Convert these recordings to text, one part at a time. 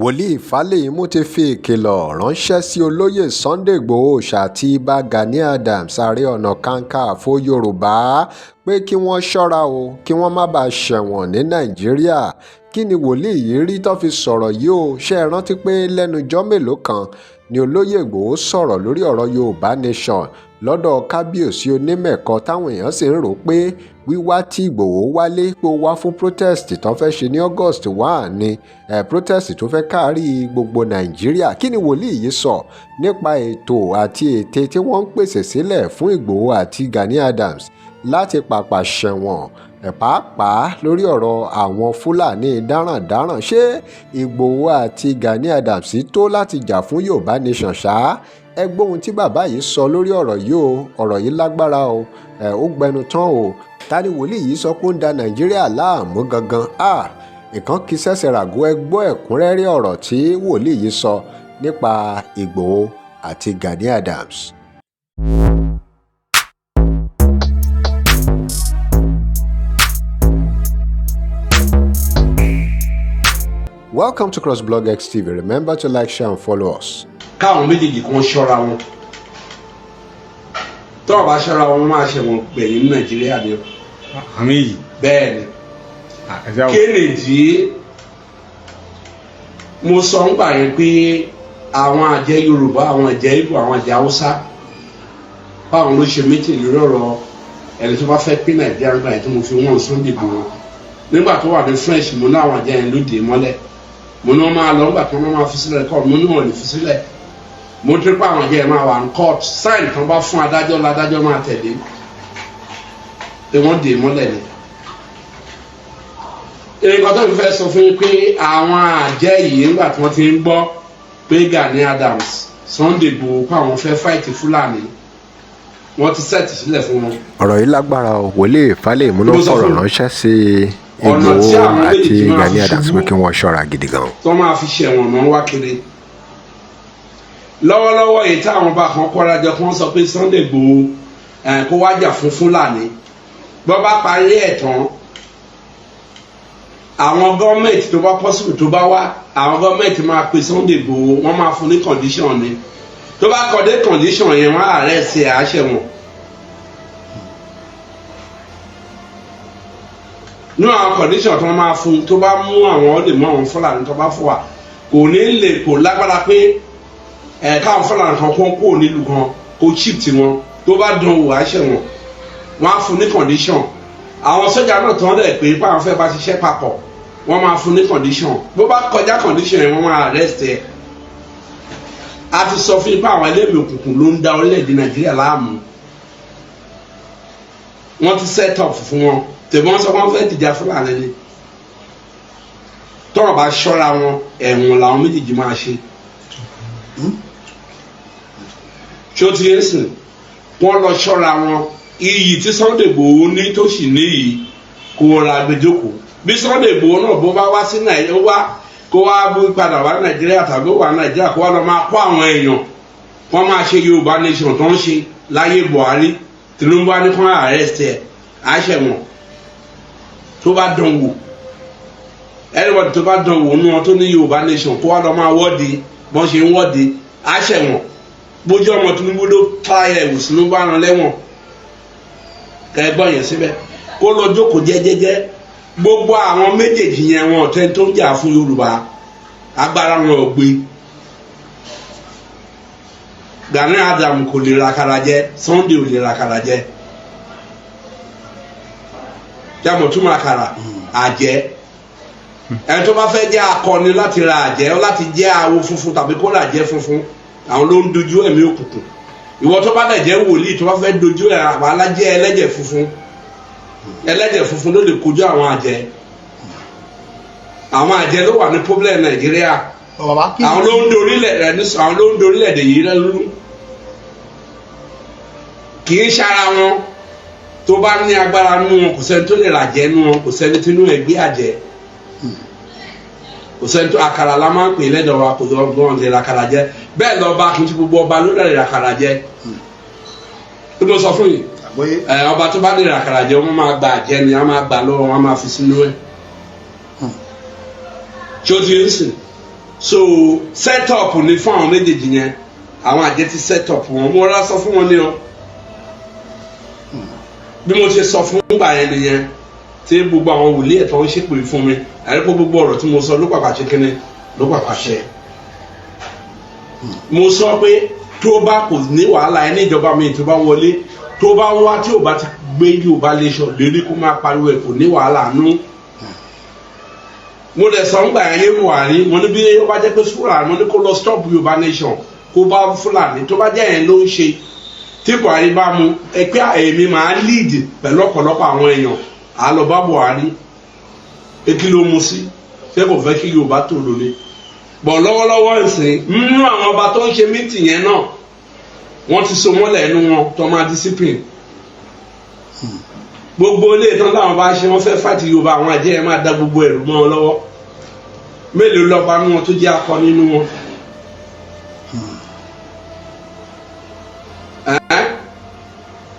Wòlíì falẹ̀yìnmú ti fi ìkìlọ̀ ránṣẹ́ sí olóyè Sunday Igboho àti ibà Gani Adams, ààrẹ ọ̀nà kakanfò Yorùbá, pé kí wọ́n ṣọ́ra o, kí wọ́n má bàa ṣẹ̀wọ̀n ní Nàìjíríà. Kí ni wòlíì yìí rí tó fi sọ̀rọ̀ yìí ó? Ṣe é rántí pé lẹ́nu ọjọ́ mélòó kan ni olóyè Ìgbòho sọ̀rọ̀ lórí ọ̀rọ̀ Yorùbá Nation lọ́dọ̀ Kábíyèsí Onímẹ̀kọ, táwọn èèyàn sì ń rò ó pé wíwá tí Ìgbòho wálé, pé ó wá fún protest tó fẹ́ ṣe ní August 1 ní protest tó fẹ́ kárí gbogbo Nàìjíríà. Kí ni wòlíì yìí sọ nípa ètò àti ète tí wọ́n ń pèsè sílẹ̀ fún Ìgbòho àti Gani Adams láti pàpà ṣẹ̀wọ̀n, pàápàá lórí ọ̀rọ̀ àwọn Fúlàní darandaran? Ṣé Ìgbòho àti Gani Adams tó láti jà fún Yorùbá Nation ṣá? Ẹ gbọ́ ohun tí bàbá yìí sọ lórí ọ̀rọ̀ yìí o. Ọ̀rọ̀ yìí lágbára o, ó gbẹnu tán o. Ta ni wòlíì yìí sọ pé ó ń da Nàìjíríà láàmú gangan? Nǹkan kì í ṣẹ̀ṣẹ̀ ràgó. Ẹ gbọ́ ẹ̀kúnrẹ́rẹ́ ọ̀rọ̀ tí wòlíì yìí sọ nípa Ìgbòho àti Gani Adams. Welcome to CrossBlog X TV. Remember to like, share and follow us. Káwọn méjèèjì kan ṣọ́ra wọn. Tọ́wọ́ bá ṣọ́ra wọn, máa ṣe wọn gbẹ̀yìn ní Nàìjíríà ni o. Àmì yìí. Bẹ́ẹ̀ ni. Kéènìdí mo sọ ń gbà yẹn pé àwọn àjẹ́ Yorùbá, àwọn àjẹ́ Ìgbò, àwọn àjẹ́ Haúsá, báwọn ló ṣe méjì lórí ọ̀rọ̀ ẹni tó bá fẹ́ pín Nàìjíríà nígbà yẹn tí mo fi wọ́n Sunday Igboho nígbà tó wà ní French. Mo ní àwọn àjẹ́ yẹn ló dé mọ́lẹ̀. Mo ní wọ́n máa lọ nígbà tí wọ́n máa fi sílẹ̀ court. Mo ní wọ́n lè fi sílẹ̀. Mo ti pa àwọn àjẹ́ yẹn máa wà ní court. Sign kan bá fún adájọ́, ládájọ́ máa tẹ̀lé pé wọ́n dè mọ́lẹ̀ ni. Nǹkan tó ń fẹ́ sọ fún yín pé àwọn àjẹ́ yìí, nígbà tí wọ́n ti ń gbọ́ pé Gani Adams, Sunday Igboho, kó àwọn fẹ́ fight Fúlàní, wọ́n ti set sílẹ̀ fún wọn. Ọ̀rọ̀ yìí lágbára o. Wòlíì Fálẹ́yìmú ló fọ̀rọ̀ ránṣẹ́ sí Ìgbòho àti Gani Adams pé kí wọ́n ṣọ́ra gidi gan. Tó máa fi ṣẹ̀wọ̀n náà wá kiri lọ́wọ́lọ́wọ́ èyí táwọn bá kan kọ́ra jọ, kí wọ́n sọ pé Sunday Igboho kó wá jà fún Fúlàní. Bọ́ bá parí ẹ̀ tán, àwọn gọ́ọ̀mẹ̀ntì tó bá possible tó bá wá, àwọn gọ́ọ̀mẹ̀ntì máa pe Sunday Igboho, wọ́n máa fún ní condition ni. Tó bá kọ́ dé condition yẹn, wọ́n arrest ẹ̀, àṣẹ wọn. Ní àwọn condition tó máa fún, tó bá mú àwọn, ó lè mú àwọn Fúlàní tó bá fún wa, kò ní lè kò lágbára pé ẹ káwọn Fúlàní kan kó kó nílùú kan kó chip tiwọn. Tó bá dán wò, àṣẹ wọn. Wọ́n á fún ní condition. Àwọn sójà náà tán dẹ̀ pé báwọn fẹ́ bá ṣiṣẹ́ papọ̀, wọ́n máa fún ní condition. Bó bá kọjá condition yẹn, wọ́n máa arrest ẹ̀. A ti sọ fún yín pé àwọn ẹlẹ́mìí òkùnkùn ló ń da orílẹ̀-èdè Nàìjíríà láàmú. Wọ́n ti set up fún wọn. Tẹ̀wọ́n sọ wọ́n fẹ́ dìjà Fúlàní ni. Tọ́rọ̀ bá ṣọ́ra wọn, ẹ̀wọ̀n làwọn méjèèjì máa ṣe. Ṣé ó ti yé sìn? Wọ́n lọ ṣọ́ra wọn. Iyì tí Sunday Igboho ní tó sì níyì, kó ra gbẹdọ́kọ̀. Bí Sunday Igboho náà bó bá wá sí Nàìjíríà, wá kó wá bú padà wá Nàìjíríà tàbí wà Nàìjíríà, kó wá lọ máa kó àwọn èèyàn wọ́n máa ṣe Yorùbá Nation tó ń ṣe láyé Buhari, Tinubu á ní kó arrest ẹ̀, àṣẹ wọn. Tó bá dán wò, anybody tó bá dán wò nú wọn tó ní Yorùbá Nation, kó wá lọ máa wọ́de bọ́n ṣe ń wọ́de, àṣẹ wọn. Bójú ọmọ Tinubu ló try ẹ̀ wò, Tinubu á rán lẹ́wọ̀n. Kẹgbọ́n yẹn síbẹ̀, kó lọ jókòó jẹ́jẹ́jẹ́. Gbogbo àwọn méjèèjì yẹn, wọn ọ̀tẹ́ tó ń jà fún Yorùbá, agbára wọn ò gbé. Gani Adam kò lè ra jẹ, Sunday ò lè ra kara jẹ. Jámọ̀ túmọ̀ àkàrà àjẹ́. Ẹni tó bá fẹ́ jẹ́ akọni láti ra àjẹ́, láti jẹ́ awo funfun tàbí kó ra àjẹ́ funfun, àwọn ló ń dojú ẹ̀mí òkùnkùn. Ìwọ tó bá dẹ̀ jẹ́ wòlíì, tó bá fẹ́ dojú ẹ̀, àwọn alájẹ́ ẹlẹ́jẹ̀ funfun, ẹlẹ́jẹ̀ funfun ló lè kojú àwọn àjẹ́. Àwọn àjẹ́ ló wà ní problem Nàìjíríà. Àwọn ló ń dorílẹ̀ rẹ̀ ní, àwọn ló ń dorílẹ̀-èdè yìí lẹ́rú. Kì í ṣara wọn tó bá ní agbára nú wọn. Kò sẹ́ni tó lè ràjẹ́ nú wọn, kò sẹ́ni tí inú ẹ̀ gbé àjẹ́, kò sẹ́ni tó. Àkàrà la máa ń pè lẹ́dọ̀ wa. Kò lọ́gbọ́n lè ràkàrà jẹ bẹ́ẹ̀ lọ́ba. Kì í ṣe gbogbo ọba ló lè ràkàrà jẹ. Tó mo sọ fún yìí ẹ, ọba tó bá lè ràkàrà jẹ, wọ́n máa gba àjẹ́ ni, wọ́n máa gbà lọ́wọ́, wọ́n máa fi sínú ẹ̀. Tí ó ti ń sìn. So set up ni fún àwọn méjèèjì yẹn. Àwọn àjẹ́ ti set up wọn. Mo rà sọ fún wọn ní o, bí mo ṣe sọ fún gbà yẹn nìyẹn, tí gbogbo àwọn wòlíì ẹ̀ tó ń ṣépè fún mi, àyẹ̀kọ́ gbogbo ọ̀rọ̀ tí mo sọ ló pàpà ṣe kíni, ló pàpà ṣe. Mo sọ pé tó bá kò ní wàhálà ẹ ní ìjọba mi, tó bá wọlé, tó bá wá, tí ò bá ti gbé Yorùbá Nation lérí, kó máa pariwo ẹ̀, kò ní wàhálà nú. Mo dẹ̀ sọ ńgbà yẹn yé Buhari, mo ní bí ó bá jẹ́ pé Fúlàní, mo ní kó lọ stop Yorùbá Nation, kó bá Fúlàní, tó bá jẹ́ yẹn ló ń ṣe, tí Buhari bá mu ẹ pé èmi máa lead pẹ̀lú ọ̀pọ̀lọpọ̀ àwọn èèyàn à lọ bá Buhari pé kí ló mu sí, ṣé kò fẹ́ kí Yorùbá tòrò ni. Bọ̀ lọ́wọ́lọ́wọ́ ìsìn, nínú àwọn ọba tó ń ṣe meeting yẹn náà, wọ́n ti so mọ́lẹ̀ ẹnu wọn tó máa discipline gbogbo ilé ìtàn táwọn bá ṣe. Wọ́n fẹ́ fight Yorùbá. Àwọn àjẹ́ yẹn máa da gbogbo ẹ̀rù mọ́ wọn lọ́wọ́. Mélòó lọ́ba nínú wọn tó jẹ́ akọ nínú wọn?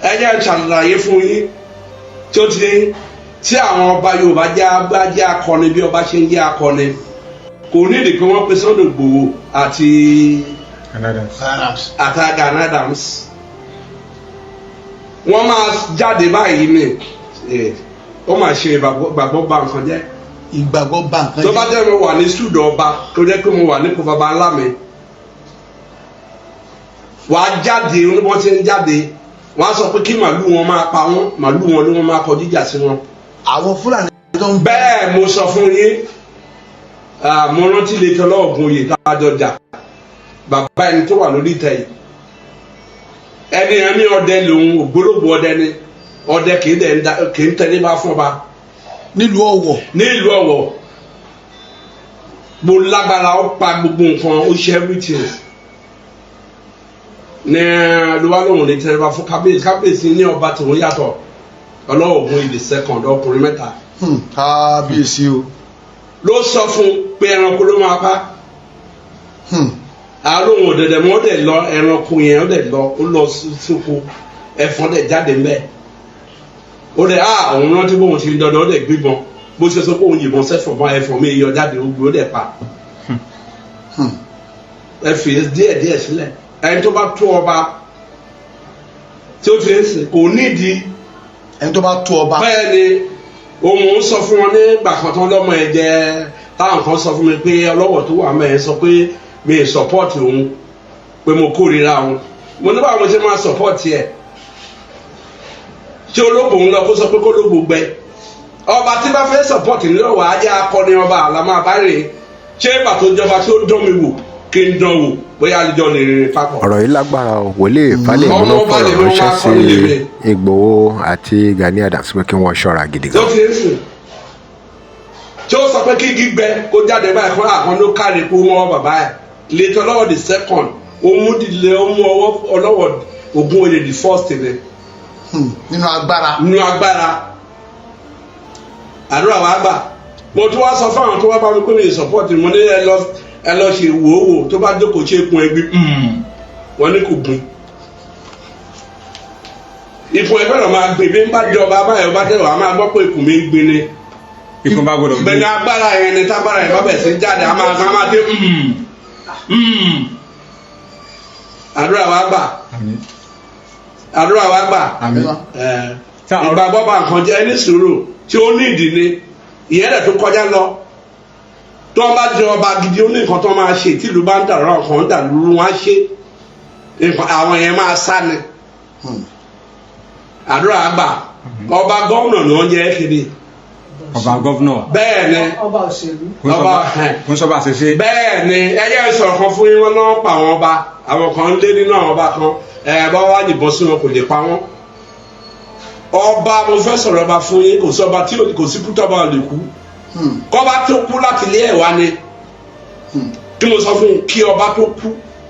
Ẹ jẹ́ n ṣàlàyé fún yín tí ó ti tí àwọn ọba Yorùbá jẹ́ bá jẹ́ akọni, bí ọba ṣe ń jẹ́ akọni, kò ní ìdí pé wọ́n pe Sunday Igboho àti Adams. Adams. Àti Gani Adams. Wọ́n máa jáde báyìí ni ó máa ṣe ìgbàgbọ́ ba nǹkan jẹ́. Ìgbàgbọ́ bà nǹkan Tó bá jẹ́ mo wà ní sùdọ̀ ọba, tó jẹ́ pé mo wà nípò baba ńlá mi, wàá jáde. Wọ́n ti ń jáde, wọ́n á sọ pé kí màlúù wọn máa pa wọ́n, màlúù wọn ló wọ́n máa kọjú ìjà sí wọn. Àwọn Fúlàní tó ń Bẹ́ẹ̀ mo sọ fún yín. Mo rántí lè tọ́lọ́ ògùn oyè tá a jọ jà, bàbá ẹni tó wà lórí ìtẹ́ yìí, ẹni yẹn ní ọdẹ lòun, ògbólógbò ọdẹ ni. Ọdẹ kì í dẹ̀ ń kì í tẹríba fún ọba. Nílùú Ọ̀wọ̀. Ní ìlú Ọ̀wọ̀, mo lágbára, ó pa gbogbo nǹkan, ó ṣe everything ní ló wá lóhùn ní tẹríba fún kábíyèsí. Kábíyèsí ní ọba tòun yàtọ̀, Ọlọ́wọ̀ Ògùn the second, ọkùnrin mẹ́ta. Kábíyèsí o. Ló sọ fún pé ẹranko ló máa pa. Àlóhùn òdẹ̀dẹ̀ mọ́, ó dẹ̀ lọ, ẹranko yẹn ó dẹ̀ lọ, ó lọ sóko, ẹ̀fọn dẹ̀ jáde ńbẹ̀. Ó dẹ̀ á òun rántí bóun ti ń dandan, ó dẹ̀ gbígbọn, bó ṣe sọ pé òun yìnbọn sẹ́fọ̀n mọ́, ẹ̀fọn mi yọ jáde, ó gbé, ó dẹ̀ pa. Ẹ fi díẹ̀ díẹ̀ sílẹ̀. Ẹni tó bá tó ọba tí ó ti ń sìn kò nídìí. Ẹni tó bá tó ọba. Bẹ́ẹ̀ ni òun ń sọ fún wọn nígbà kan tán lọ́mọ ẹ̀ jẹ́, táwọn kan sọ fún mi pé ọlọ́wọ̀ tó wà mẹ́ẹ̀ sọ pé mi ì support òun, pé mo kórìíra òun. Mo ní báwo mo ṣe máa support ẹ̀? Ṣé olóògbò ń lọ kó sọ pé kó lóògbò gbẹ? Ọba tí bá fẹ́ support nílò wàá jẹ́ akọni ọba àlámà báyìí. Ṣé ìgbà tó jọba tí ó dán mi wò, kí n dán wò, bóyá àlejò lè rìnrìn papọ̀. Ọ̀rọ̀ yìí lágbára o. Wòlíì Falẹ̀mí Ọmọ ló ọba fọ̀rọ̀ lè mú ránṣẹ́ wá sí kọ́ni lèmi. Ìgbòho àti Gani Adams pé kí wọ́n ṣọ́ra gidi Tó gan. fi ń sùn tí ó sọ pé kí gbígbẹ kó jáde báyìí fún àwọn ló kárí kó mọ́ bàbá ẹ̀ later. Ọlọ́wọ̀ the second, ó mú dìde, ó mú ọwọ́ Ọlọ́wọ̀ Ògún oyè the first ni. Nínú agbára. Nínú agbára, àdúrà wa gbà. Mo tún wá sọ fún àwọn tó wá bá mi pé mi support, mo ní ẹ lọ ṣe wòówò, tó bá jókòó ṣe kun ẹgbẹ́ wọn ní kò gbin ìfún ẹgbẹ́ náà máa gbìn. Bí n bá jọba báyọ̀ bá tẹ̀wọ̀, a máa gbọ́ pé ikùn mi ń gbin ni. Ikùn bá gbọ́dọ̀ gbé. Gbẹ̀ngàn agbára yẹn ni, tágbára yẹn bá bẹ̀ sí jáde, a máa dé. Àdúrà wa gbà. Àmín. Àdúrà wa gbà. Àmín. Ẹ Tá ìgbàgbọ́ bá nǹkan jẹ́, ẹni sùúrù tí ó ní ìdí ni ìyẹn rẹ̀ tó kọjá lọ. Tó ń bá jẹ ọba gidi, ó ní nǹkan tó máa ṣe. Tí ìlú bá ń dàrú, àwọn kan ń dàrú, wọn á ṣe nǹkan, àwọn yẹn máa sá ni. Àdúrà gbà. Ọba gómìnà ni wọ́n jẹ́ kiri. Ọba governor. Bẹ́ẹ̀ ni. Ọba òṣèlú. Ọba. Kò ń sọba àṣẹṣe. Bẹ́ẹ̀ ni. Ẹ jẹ́ sọ̀rọ̀ kan fún yín. Wọn náà pa àwọn ọba, àwọn kan ń lé nínú àwọn ọba kan, ẹ bá wá yìnbọn sí wọn, kò lè pa wọ́n. Ọba, mo fẹ́ sọ̀rọ̀ ọba fún yín. Kò sí ọba tí kò sí kú tọ́ba lè kú. Kọ́ba tó kú láti ilé ẹ̀ wá ni. Kí mo sọ fún un, kí ọba tó kú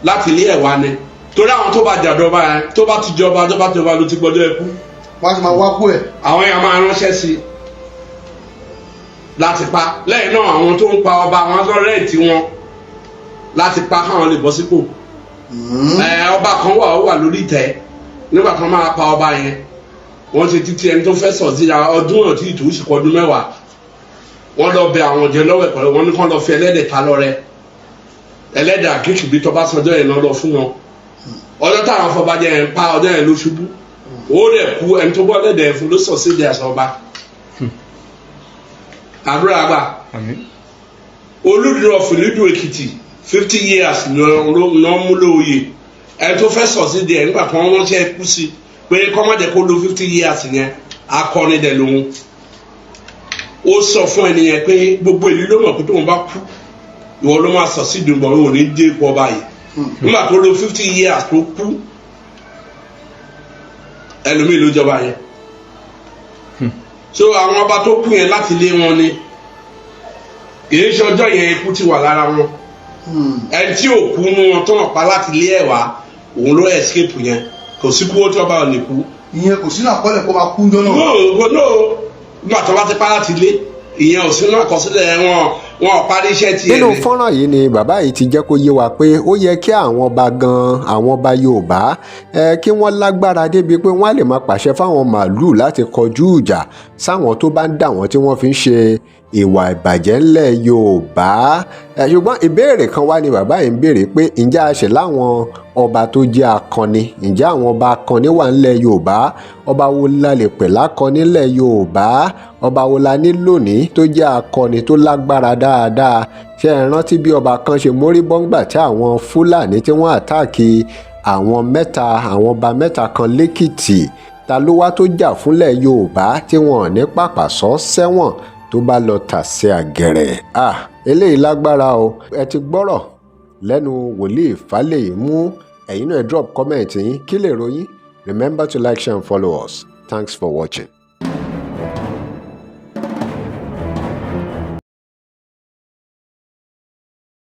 láti ilé ẹ̀ wá ni, torí àwọn tó bá jàdọ̀ba yẹn, tó bá ti jọba, tó bá ti jọba ló ti gbọ́dọ̀ ẹ kú. Wọ́n á ti máa wá kú ẹ̀. Àwọn yẹn máa ránṣẹ́ sí i láti pa. Lẹ́yìn náà, àwọn tó ń pa ọba, àwọn tó rent wọn láti pa káwọn lè bọ́ sípò. Ẹ ọba kan wà, ó wà lórí ìtẹ́ nígbà tó máa pa ọba yẹn. Wọ́n ti títí ẹni tó fẹ́ sọ̀ sí ọdún náà tí ìtò ìsìnkú ọdún 10, wọ́n lọ bẹ àwọn jẹ lọ́wọ́ pẹ̀lú wọn ní kán lọ fi ẹlẹ́dẹ̀ ta lọ́rẹ. Ẹlẹ́dàá kíkì bí tọ́básanjọ́ yẹn lọ fún wọn. Ọjọ́ táwọn afọbajẹ yẹn pa, ọjọ́ yẹn ló ṣubú, ó dẹ̀ kú. Ẹni tó bọ́ lẹ́dẹ̀ẹ́ fún ló sọ sí ìdí àṣà ọba. Àdúrà gbà. Àmín. Olùdó of Ìlúdù Èkìtì, 50 years ló ń mú lóye. Ẹni tó fẹ́ sọ sí di ẹ̀ nígbà kan, wọ́n ṣe kú sí pé kọ́mọ̀jẹ̀ kó lo 50 years yẹn. Akọni dẹ̀ lòun. Ó sọ fún ẹni yẹn pé gbogbo ìlú ló mọ̀ pé tóun bá kú, ìwọ ló máa sọ sí ìdùnnú, òun ò ní dé ipò ọba yìí. Nígbà tó lo 50 years tó kú, ẹlòmíì ló jọba yẹn. So àwọn ọba tó kú yẹn, láti lé wọn ni, kì í ṣe ọjọ́ yẹn ikú ti wà lára wọn. Ẹni tí ò kú nú wọn tó hàn pa láti lé ẹ̀ wá, òun ló escape yẹn. Kò sí kú ó tí ọba ò lè kú. Ìyẹn kò sínú àkọọ́lẹ̀ kó máa kú jọ náà. No, no, nígbà tó bá ti pa láti lé, ìyẹn ò sínú àkọsílẹ̀ wọn. Wọn ò parí iṣẹ́ tiẹ̀ Nínú ni. fọ́nrán yìí ni bàbá yìí ti jẹ́ kó yé wa pé ó yẹ kí àwọn ọba gan, àwọn ọba Yorùbá ẹ, kí wọ́n lágbára débi pé wọ́n á lè máa pàṣẹ fáwọn màálùú láti kọjú ìjà sáwọn tó bá ń dà wọ́n, tí wọ́n fi ń ṣe ìwà ìbàjẹ́ ńlẹ̀ Yorùbá ẹ. Ṣùgbọ́n ìbéèrè kan wá ni bàbá yìí ń béèrè pé, ǹjẹ́ a ṣe láwọn ọba tó jẹ́ akọni? Ǹjẹ́ àwọn ọba akọni wà ńlẹ̀ Yorùbá? Ọba wo la lè pè lákọni ńlẹ̀ Yorùbá? Ọba wo la ní lónìí tó jẹ́ akọni tó lágbára dáadáa? Ṣé ẹ rántí bí ọba kan ṣe mórí bọ́ngbà tí àwọn Fúlàní tí wọ́n attack àwọn mẹ́ta, àwọn ọba mẹ́ta kan lẹ́kìtì? Ta ló wá tó jà fúnlẹ̀ Yorùbá tí wọn ò ní pàpà sọ sẹ́wọ̀n tó bá lọ tàsé àgẹ̀rẹ̀? Ah, eléyìí lágbára o. Ẹ ti gbọ́rọ̀ lẹ́nu wòlíì Fálẹ́yìmú. Ẹ̀yin náà, ẹ drop comment yín. Kí lè ròyìn? Remember to like, share and follow us. Thanks for watching.